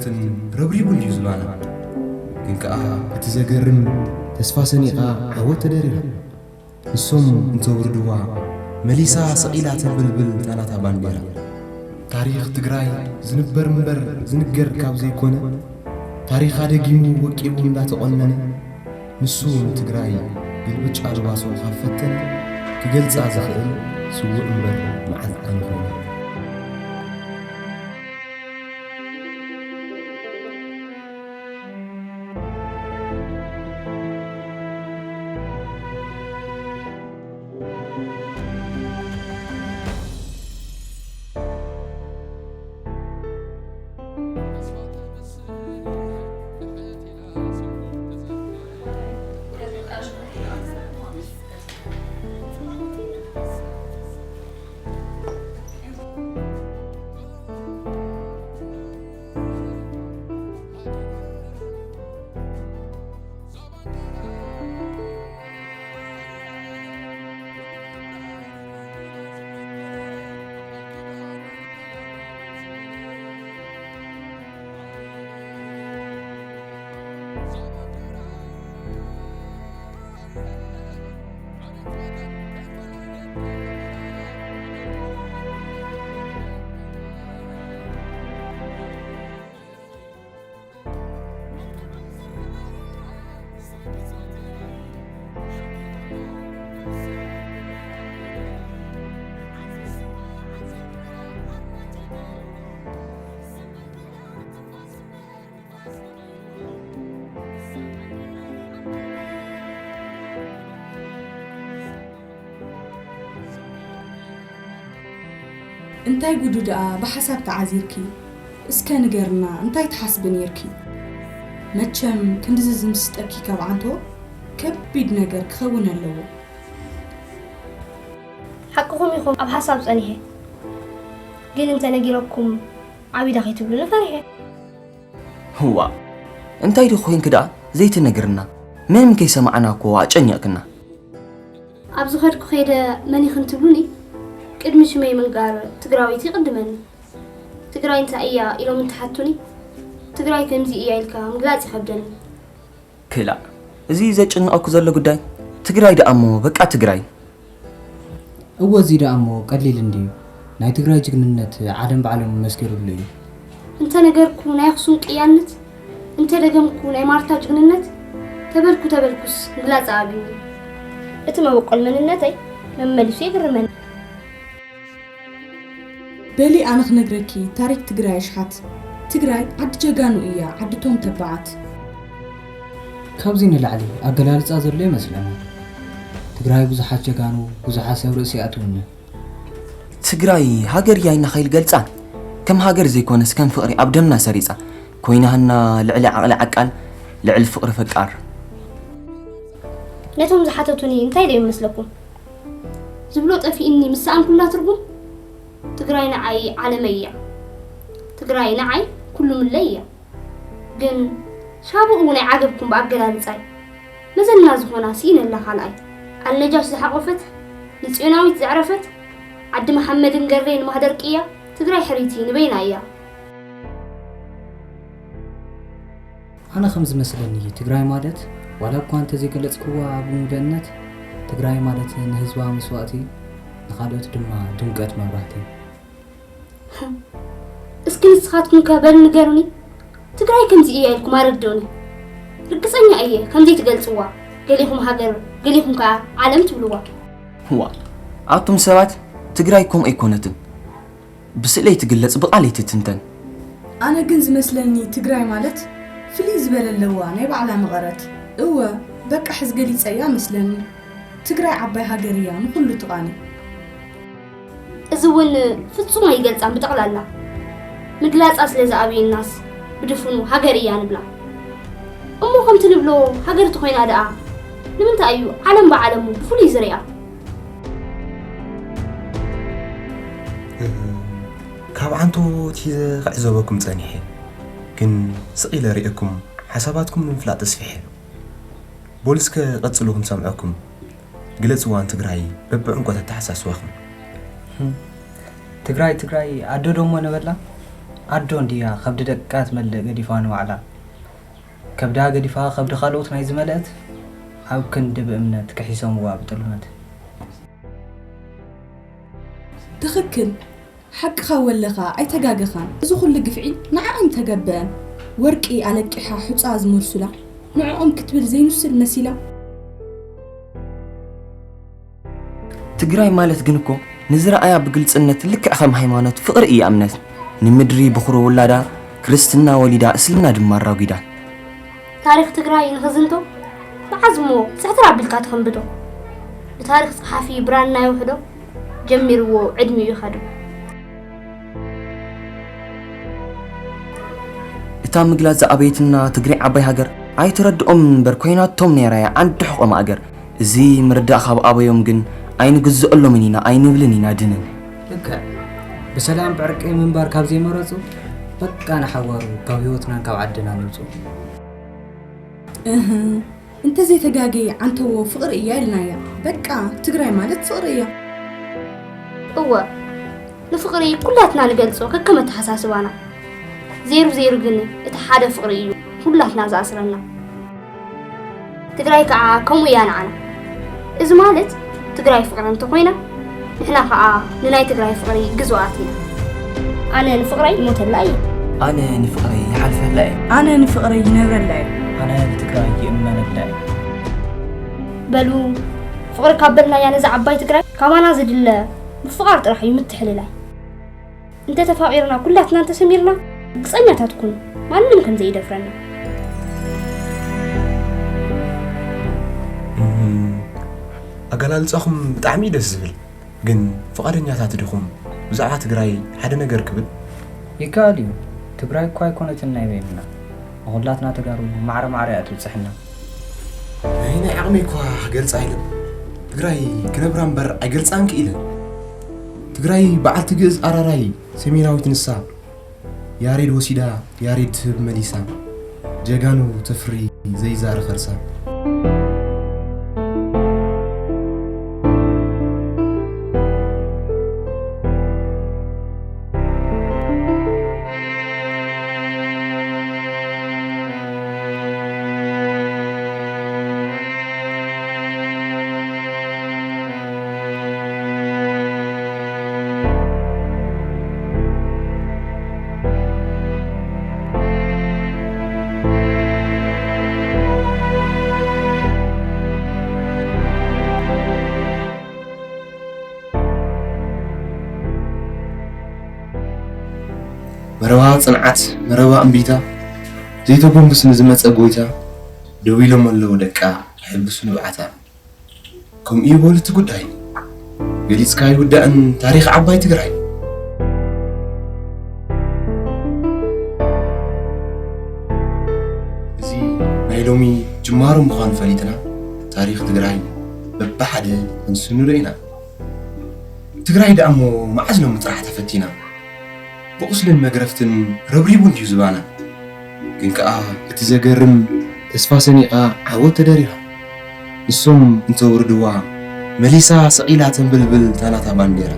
ትን ረብሪቡን እዩ ዝባና። ግን ከኣ እቲ ዘገርም፣ ተስፋ ሰኒቓ ዓወት ተደሪራ። ንሶም እንተውርድዋ፣ መሊሳ ሰቒላ ተንበልብል እታ ናታ ባንዴራ። ታሪኽ ትግራይ ዝንበር እምበር ዝንገር ካብ ዘይኮነ፣ ታሪኻ ደጊሙ ወቂቡ እንዳተቖነነ፣ ንሱ ንትግራይ ግልብጭ ኣልባሶ ካብ ፈተነ፣ ክገልጻ ዝኽእል ስዉእ እምበር መዓት ኣይኮነን። እንታይ ጉዱ ደኣ ብሓሳብ ተዓዚርኪ? እስከ ንገርና፣ እንታይ ትሓስቢ ኔርኪ? መቸም ክንድዚ ዝምስጠኪ ካብ ዓንቶ ከቢድ ነገር ክኸውን ኣለዎ። ሓቅኹም ኢኹም፣ ኣብ ሓሳብ ጸኒሐ። ግን እንተ ነጊረኩም ዓቢዳ ከይትብሉኒ ፈሪሐ። ህዋ እንታይ ዶ ኮይንኪ ደኣ ዘይትነግርና? ምንም ከይሰማዕና እኮ ኣጨኒቕክና። ኣብ ዝኸድኩ ከይደ መን ኢኽን ትብሉኒ? ቅድሚ ሽመይ ምንጋር ትግራወይቲ ይቕድመኒ። ትግራይ እንታይ እያ ኢሎም እንትሓቱኒ፣ ትግራይ ከምዚ እያ ኢልካ ምግላፅ ይኸብደኒ። ክላእ እዚ ዘጨንቐኩ ዘሎ ጉዳይ ትግራይ ደኣ እሞ በቃ ትግራይ። እወ እዚ ደኣ እሞ ቀሊል እንድዩ፣ ናይ ትግራይ ጅግንነት ዓለም ብዓለሙ መስኪሩሉ እዩ። እንተነገርኩ ናይ ኣኽሱም ቅያነት፣ እንተደገምኩ ናይ ማርታ ጅግንነት፣ ተበልኩ ተበልኩስ ምግላፅ ኣብዩኒ። እቲ መበቆል መንነተይ መመሊሱ የግርመኒ። በሊ ኣነ ክነግረኪ ታሪክ ትግራይ ኣሽሓት። ትግራይ ዓዲ ጀጋኑ እያ፣ ዓዲ ቶም ተባዓት። ካብዚ ንላዕሊ ኣገላልፃ ዘሎ ይመስለኒ። ትግራይ ብዙሓት ጀጋኑ፣ ብዙሓት ሰብ ርእሲ ኣትውኒ። ትግራይ ሃገር እያ ኢልና ከይልገልፃን ከም ሃገር ዘይኮነስ ከም ፍቕሪ ኣብ ደምና ሰሪፃ ኮይናህና ልዕሊ ዓቕሊ ዓቃል ልዕሊ ፍቕሪ ፈቃር። ነቶም ዝሓተቱኒ እንታይ ኢለ ይመስለኩም? ዝብሎ ጠፊእኒ ምስ ሰኣንኩላ ትርጉም ትግራይ ንዓይ ዓለመይ እያ። ትግራይ ንዓይ ኩሉ ምለይ እያ። ግን ሻብኡ እውን ኣይዓገብኩም ብኣገላልፃይ። መዘና ዝኾና ስኢነላ ካልኣይ ኣልነጃሽ ዝሓቖፈት ንፅዮናዊት ዘዕረፈት ዓዲ መሓመድን ገሬን ማህደር ቅያ ትግራይ ሕርይቲ ንበይና እያ። ኣነ ከም ዝመስለኒ ትግራይ ማለት ዋላ እኳ እንተዘይገለፅክዋ ብምሉእነት ትግራይ ማለት ንህዝባ መስዋእቲ ንኻልኦት ድማ ድምቀት መብራህቲ። እስኪ ንስኻትኩም ከ በል ንገሩኒ፣ ትግራይ ከምዚ እያ ኢልኩም ኣረድኡኒ። ርግፀኛ እየ ከምዘይ ትገልፅዋ፣ ገሊኹም ሃገር ገሊኹም ከዓ ዓለም ትብልዋ። ዋ ኣቱም ሰባት ትግራይ ከምኡ ኣይኮነትን። ብስእለይ ትግለፅ ብቓል ኣይትትንተን። ኣነ ግን ዝመስለኒ ትግራይ ማለት ፍልይ ዝበለ ኣለዋ ናይ ባዕላ መቐረት። እወ በቃ ሕዚ ገሊፀያ መስለኒ። ትግራይ ዓባይ ሃገር እያ ንኹሉ ትቓኒ። እዚ እውን ፍጹም ኣይገልጻን ብጠቕላላ። ምግላጻ ስለ ዝኣብየናስ ብድፉኑ ሃገር እያ ንብላ። እሞ ከምቲ ንብሎ ሃገር ተኾይና ደኣ ንምንታይ እዩ ዓለም ብዓለሙ ብፍሉይ ዝሪኣ? ካብ ዓንቶ ኣትሒዘ ክዕዘበኩም ጸኒሐ፣ ግን ስቕ ኢለ ርእየኩም ሓሳባትኩም ንምፍላጥ ተስፊሐ። በሉ እስከ ቀጽሉ ክንሰምዐኩም። ግለጽዋ ንትግራይ በብዕምቆት ኣተሓሳስባኹም። ትግራይ ትግራይ ኣዶ ዶ እሞ ነበላ? ኣዶ እንድያ ከብዲ ደቃ ትመልእ ገዲፋ ንባዕላ። ከብዳ ገዲፋ ከብዲ ካልኦት ናይ ዝመልአት፣ ኣብ ክንዲ ብእምነት ክሒሶምዋ ብጥልመት። ትኽክል፣ ሓቅኻ ወለኻ ኣይተጋገኻን። እዚ ኩሉ ግፍዒ ንዓኣም ተገብአን። ወርቂ ኣለቂሓ ሑፃ ዝመልሱላ ንዕኦም ክትብል ዘይምስል መሲላ። ትግራይ ማለት ግን እኮ ንዝረኣያ ብግልፅነት ልክዕ ከም ሃይማኖት ፍቕሪ እያ እምነት። ንምድሪ ብኹሩ ውላዳ ክርስትና ወሊዳ እስልምና ድማ ኣራጒዳ። ታሪኽ ትግራይ ንኽዝንቶ መዓዝ እሞ ፅሕትር ኣቢልካ ትኽንብቶ? ብታሪኽ ፀሓፊ ብራና ይውሕዶ ጀሚርዎ ዕድሚኡ ይኸዶ። እታ ምግላፅ ዝኣበየትና ትግራይ ዓባይ ሃገር ኣይትረድኦም እምበር ኮይናቶም ነይራ እያ ዓንዲ ሕቖ ማእገር። እዚ ምርዳእ ካብ ኣበዮም ግን ኣይንግዝኣሎምን ኢና ኣይንብልን ኢና ድንን። ልክዕ ብሰላም ብዕርቂ ምንባር ካብ ዘይመረፁ በቃ ንሓዋሩ ካብ ህይወትናን ካብ ዓድና ንውፅኡ። እህ እንተዘይተጋጌ ዓንተዎ ፍቕሪ እያ ኢልናያ። በቃ ትግራይ ማለት ፍቕሪ እያ። እወ ንፍቕሪ ኩላትና ንገልፆ ከከም ኣተሓሳስባና። ዜሩ ዜሩ ግን እቲ ሓደ ፍቕሪ እዩ ኩላትና ዝኣስረና። ትግራይ ከዓ ከምኡ እያ ንዓና። እዚ ማለት ትግራይ ፍቕሪ እንተኾይና ንሕና ከዓ ንናይ ትግራይ ፍቕሪ ግዙኣት ኢና። ኣነ ንፍቕረይ ይሞተላ እየ። ኣነ ንፍቕረይ ይሓልፈላ እየ። ኣነ ንፍቕረይ ይነብረላ እየ። ኣነ ንትግራይ ይእመነላ እየ። በሉ ፍቕሪ ካብ በልናያ ነዛ ዓባይ ትግራይ ካባና ዝድለ ምፍቓር ጥራሕ እዩ ምትሕልላይ። እንተተፋቒርና ኩላትና እንተሰሚርና ርግፀኛታት ኩኑ ማንም ከምዘይደፍረና። ኣገላልፃኹም ብጣዕሚ እዩ ደስ ዝብል። ግን ፍቓደኛታት ዲኹም ብዛዕባ ትግራይ ሓደ ነገር ክብል? ይከኣል እዩ። ትግራይ እኳ ኣይኮነትን ናይ በይንና። ንኹላትና ተጋሩ ማዕረ ማዕረ እያ ትብፅሕና። ናይ ናይ ዓቕመይ እኳ ክገልፃ ኢለ ትግራይ ክነብራ እምበር ኣይገልፃን ክኢለ። ትግራይ በዓልቲ ግእዝ ኣራራይ ሰሜናዊት ንሳ። ያሬድ ወሲዳ ያሬድ ትህብ መሊሳ። ጀጋኑ ተፍሪ ዘይዛረ ኸርሳ። መረባ ፅንዓት መረባ እምቢታ ዘይተጎንብስ ንዝመፀ ጎይታ ደው ኢሎም ኣለዉ ደቃ ይሕብሱ ንብዓታ። ከምኡ እዩ በሉ እቲ ጉዳይ ገሊፅካ ኣይውዳእን ታሪኽ ዓባይ ትግራይ። እዚ ናይ ሎሚ ጅማሮ ምዃኑ ፈሊጥና ታሪኽ ትግራይ በብሓደ ክንስንዶ ኢና። ትግራይ ደኣ እሞ መዓዝ ሎሚ ጥራሕ ተፈቲና ብቑስልን መግረፍትን ረብሪቡ እንድዩ ዝባና። ግን ከኣ እቲ ዘገርም ተስፋ ሰኒቓ ዓወት ተደሪራ። ንሶም እንተውርድዋ መሊሳ ሰቒላ ተንብልብል ታናታ ባንዴራ።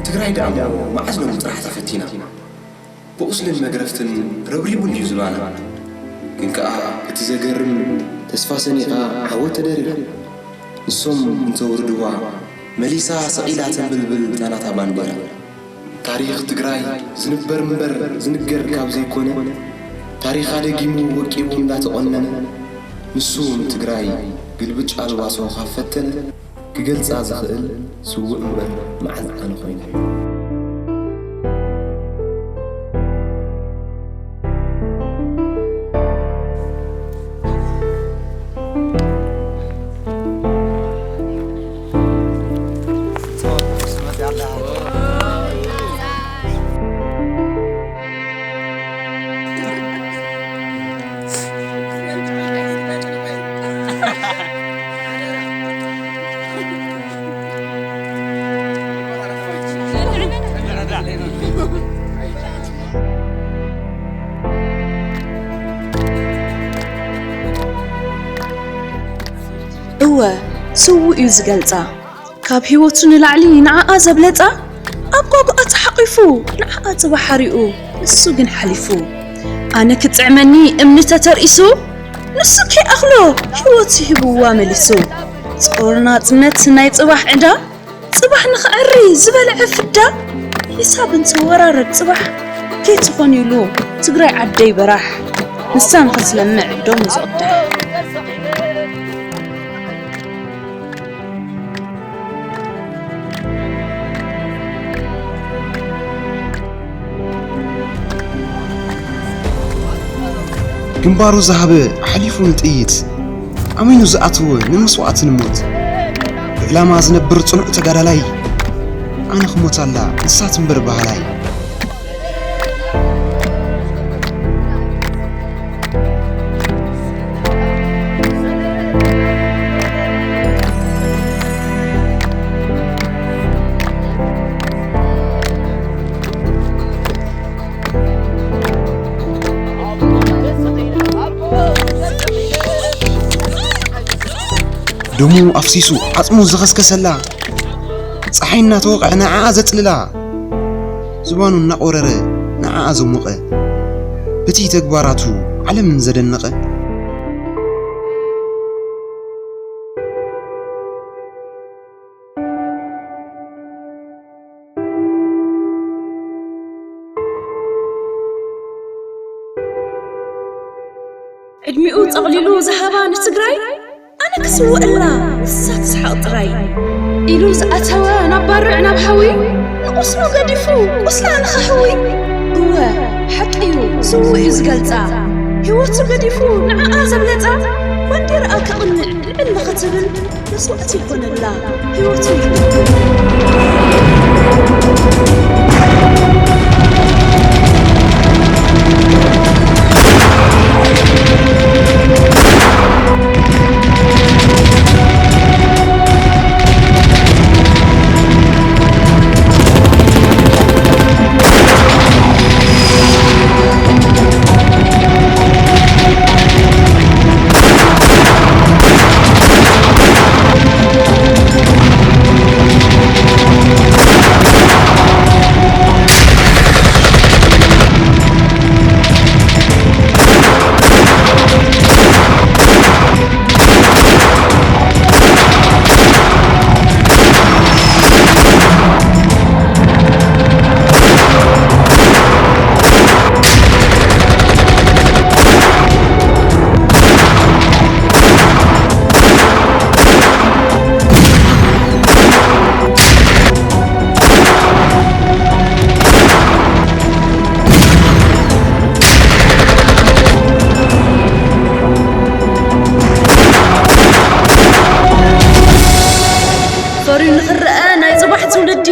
ትግራይ ደኣ እሞ መዓዝ ሎሚ ጥራሕ ተፈቲና ብቑስልን መግረፍትን ረብሪቡ እንድዩ ዝባና። ግን ከኣ እቲ ዘገርም ተስፋ ሰኒቓ ዓወት ተደሪራ። ንሶም እንተውርድዋ መሊሳ ሰቒላ ተንብልብል ታናታ ባንዴራ። ታሪኽ ትግራይ ዝንበር እምበር ዝንገር ካብ ዘይኮነ ታሪኻ ደጊሙ ወቂቡ እንዳተቖነነ ንሱ ንትግራይ ግልብጭ ኣልባሶ ካብ ፈተነ ክገልፃ ዝኽእል ስዉእ እምበር መዓልቲ ኣነ ኮይነ። ስዉእ እዩ ዝገልጻ። ካብ ህይወቱ ንላዕሊ ንዓኣ ዘብለጻ፣ ኣብ ጓጉኣ ተሓቒፉ ንዓኣ ጽባሕ ሓሪኡ፣ ንሱ ግን ሓሊፉ። ኣነ ክጥዕመኒ እምኒ ተተርኢሱ፣ ንሱ ከይኣኽሎ ህይወቱ ሂብዋ መሊሱ። ጾር ናጽነት ናይ ጽባሕ ዕዳ፣ ጽባሕ ንኽዕሪ ዝበልዐ ፍዳ፣ ሒሳብ እንትወራረድ ጽባሕ ከይትኾን ኢሉ ትግራይ ዓደይ በራሕ፣ ንሳ ንኽትለምዕ ደሙ ዝቕዳሕ። ግንባሩ ዝሃበ ኣሕሊፉ ንጥይት፣ ኣሚኑ ዝኣተወ ንመስዋእቲ ንሞት፣ ብዕላማ ዝነብር ጽኑዕ ተጋዳላይ፣ ኣነ ክሞት ኣላ ንሳ ትንበር በሃላይ። ደሙ ኣፍሲሱ ዓጽሙ ዝኸስከሰላ፣ ጸሓይ እናተወቕዐ ንዓኣ ዘጽልላ፣ ዝባኑ እናቖረረ ንዓኣ ዘሞቐ፣ በቲ ተግባራቱ ዓለምን ዘደነቐ። ዕድሚኡ ጠቕሊሉ ዝሃባ ንትግራይ፣ ኣነ ክስውእላ ንሳ ትስሓቕ ጥራይ ኢሉ ዝኣተወ ናብ ባርዕ ናብ ሓዊ፣ ንቑስሉ ገዲፉ ቁስላ ንኸሕዊ። እወ ሓቂ እዩ፣ ስዉእ እዩ ዝገልጻ፣ ህይወቱ ገዲፉ ንዓኣ ዘብለጻ፣ ባንዴራኣ ከቕንዕ ልዕል ንኽትብል መስዋእቲ ይኾነላ ህይወቱ ይኽፍል። ፈርዩ ንኽረአ ናይ ጽባሕ ትውልዲ፣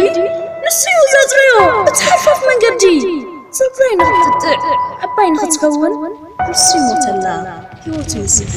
ንሱ እዩ ዘጽርዮ እቲ ሓፋፍ መንገዲ። ትግራይ ንኽትጥዕ፣ ዓባይ ንኽትከውን፣ ንሱ ይሞተላ፣ ህይወቱ ይስእ።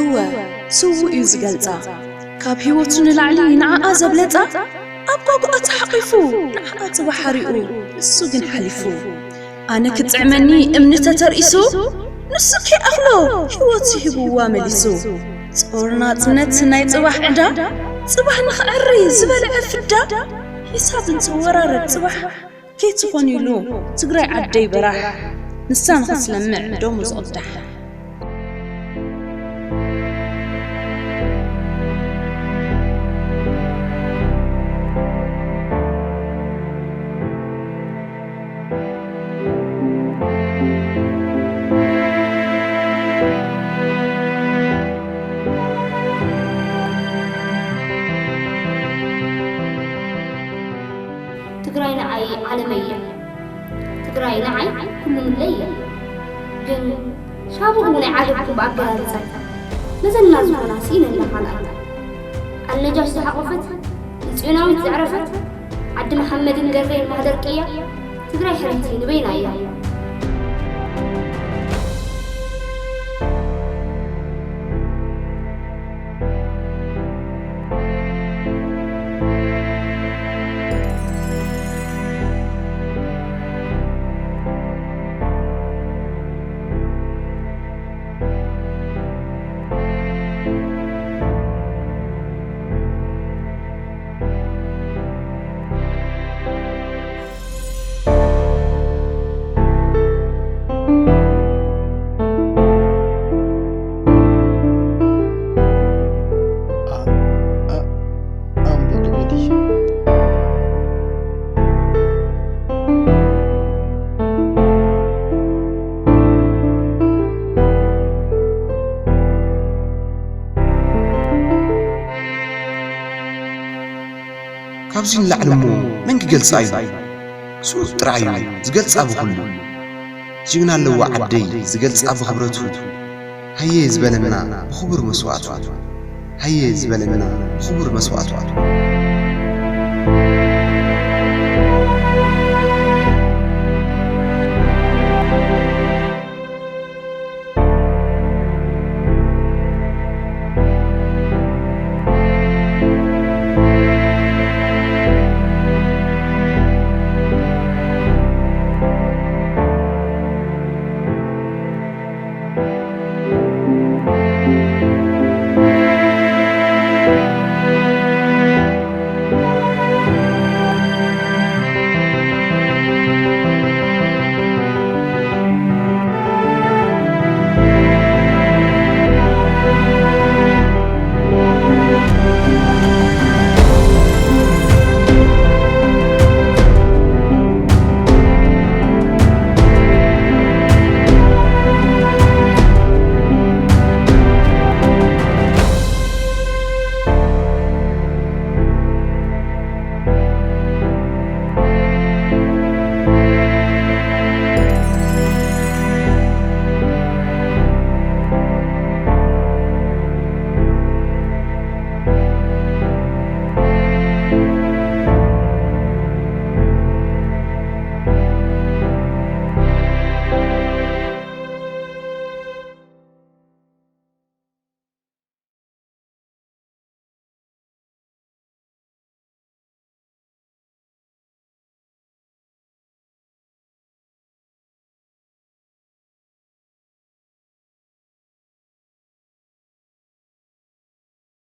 እወ፣ ስዉእ እዩ ዝገልጻ። ካብ ህይወቱ ንላዕሊ ንዓኣ ዘብለጻ፣ ኣብ ጓጉኣ ተሓቒፉ ንዓኣ ጽባሕ ሓሪቑ፣ እሱ ግን ሓሊፉ። ኣነ ክጥዕመኒ እምኒ ተተርኢሱ፣ ንሱ ከይኣኽሎ ህይወቱ ሂብዋ መሊሱ። ጾር ናጽነት ናይ ጽባሕ ዕዳ፣ ጽባሕ ንኽዕሪ ዝበልዐ ፍዳ፣ ሒሳብ እንትወራረድ ጽባሕ ከይትኾን ኢሉ ትግራይ ዓደይ በራሕ፣ ንሳ ንኽትለምዕ ደሙ ዝቕዳሕ። ትግራይ ንዓይ ዓለመይ እያ። ትግራይ ንዓይ ኩሉ ምለይ እያ። ግን ሻቡ እውን ኣይዓገብኩን ብኣገላልፃይ። መዘና ዝኾና ስኢነላ ካልኣይ። ኣልነጃሽ ዝሓቖፈት፣ ንፅዮናዊት ዘዕረፈት፣ ዓዲ መሓመድን ገሬን ማህደር ቅያ፣ ትግራይ ሕርይቲ ንበይና እያ። ካብዚ ንላዕሊ እሞ መን ክገልጻ እዩ? ስሩዕ ጥራይ እዩ ዝገልጻ ብኹሉ። ጅግና ኣለዋ ዓደይ ዝገልጻ ብኽብረቱ። ሃየ ዝበለና ብኽቡር መስዋእቱ። ሃየ ዝበለና ብኽቡር መስዋእቱ።